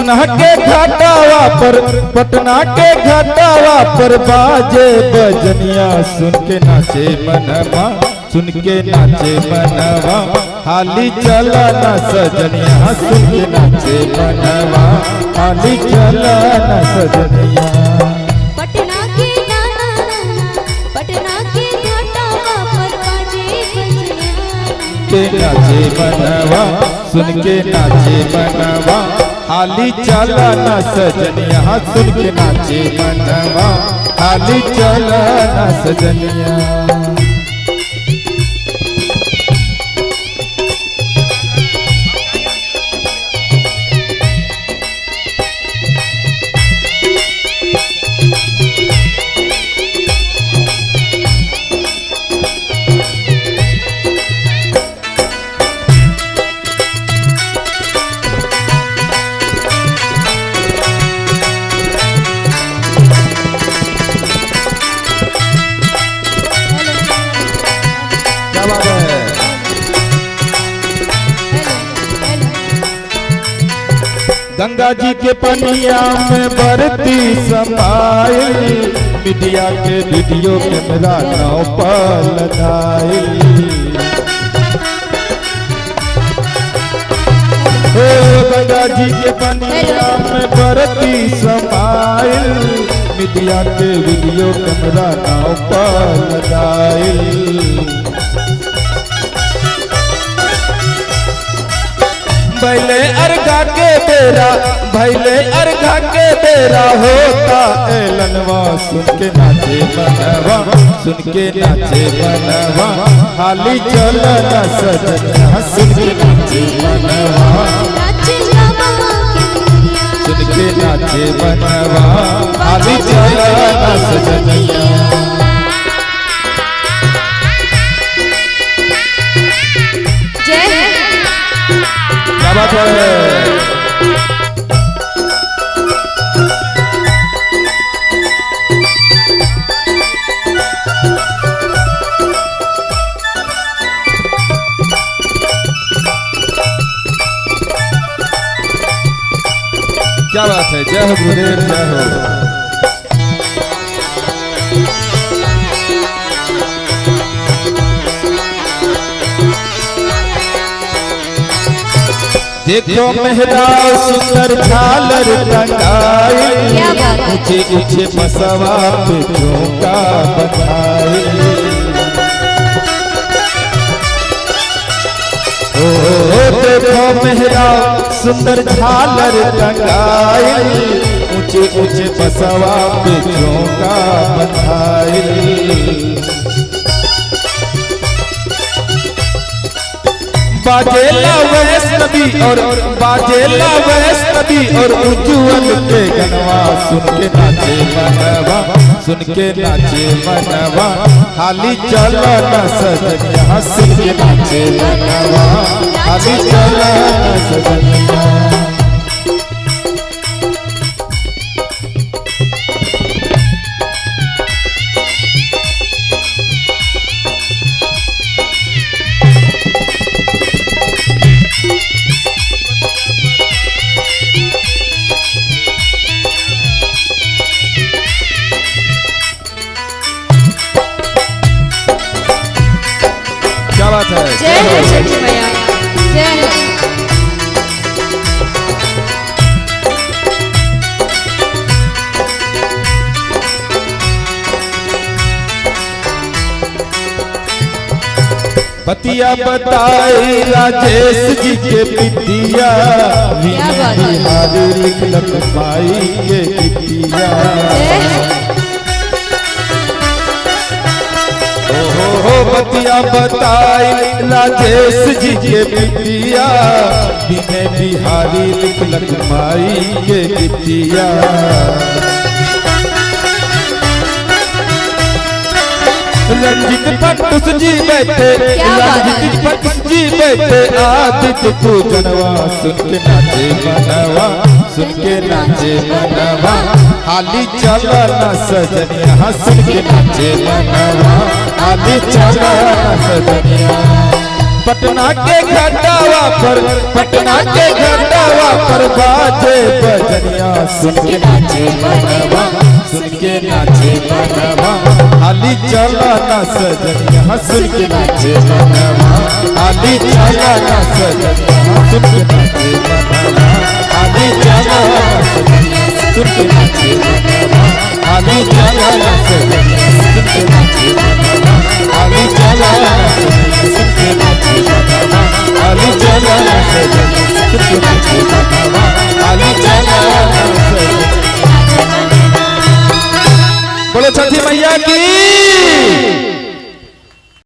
पटना के घाटावा पर, पटना के घाटावा पर बाजे बजनिया, सुन के नाचे मनवा, सुन के नाचे मनवा, हाली चला ना सजनिया, सुन के नाचे मनवा, हाली चला ना सजनिया। पटना के नाना पटना के घाटावा पर बाजे बजनिया, के नाचे मनवा, सुन के नाचे मनवा, हाली चला ना सजनिया, सुन के नाचे मनवा, हाली चला ना सजनिया। क्या बात है। गंगा जी के पनिया में बरती समाइल, मीडिया के वीडियो कैमरा नाव पर लदाइल। ओ गंगा जी के पनिया में बरती समाइल, मीडिया के वीडियो कैमरा नाव पर लदाइल। भैले अर्घा के बेरा, भैले अर्घा के बेरा होता एलनवा, सुन के नाचे मनवा, सुन के नाचे मनवा, हाली चलना सजनिया, सुन के नाचे मनवा, सुन के नाचे मनवा, हाली चलना सजनिया। क्या बात है। क्या बात है। जय हो गुरुदेव, जय हो। देखो मेहरा सुंदर झालर टंगाई, ऊंचे ऊंचे बसवा पे झोंका बधाई। ओ देखो मेहरा सुंदर झालर टंगाई, ऊंचे ऊंचे बसवा पे झोंका बधाई। बाजेला वैष्णवी और बाजेला वैष्णवी और उज्जवल के गनवा, सुन के नाचे मनवा, सुन के नाचे मनवा, हाली चलना सजनिया, सुन के नाचे मनवा, हाली चलना सजनिया। क्या बात है। जय हो छठी मैया, जय हो। बतिया बताई राजेश जी के पितिया, बिहारी लिखलक माई के पितिया। हो बतिया बताई राजेश जी के पितिया, विनय बिहारी लिखलक माई के पितिया। रंजित फटुस जी बैठे, रंजित फटुस जी बैठे आदित्य पूजनवा, सुन के नाचे मनवा, सुन के नाचे मनवा, हाली चलना सजनिया, सुन के नाचे मनवा, हाली चलना सजनिया। पटना के घाटावा पर, पटना के घाटावा पर बाजे बजनिया, सुन के नाचे मनवा, सुन के नाचे मनवा, हाली चला ना सजनिया, सुन के नाचे मनवा, हाली चला ना सजनिया, सुन के नाचे मनवा, हाली चला ना सजनिया, सुन के नाचे मनवा, हाली चला ना सजनिया, सुन के नाचे मनवा, हाली चला ना सजनिया, सुन के नाचे मनवा, हाली चला ना सजनिया, सुन के नाचे मनवा, हाली चला ना सजनिया। बोलो छठी मैया की।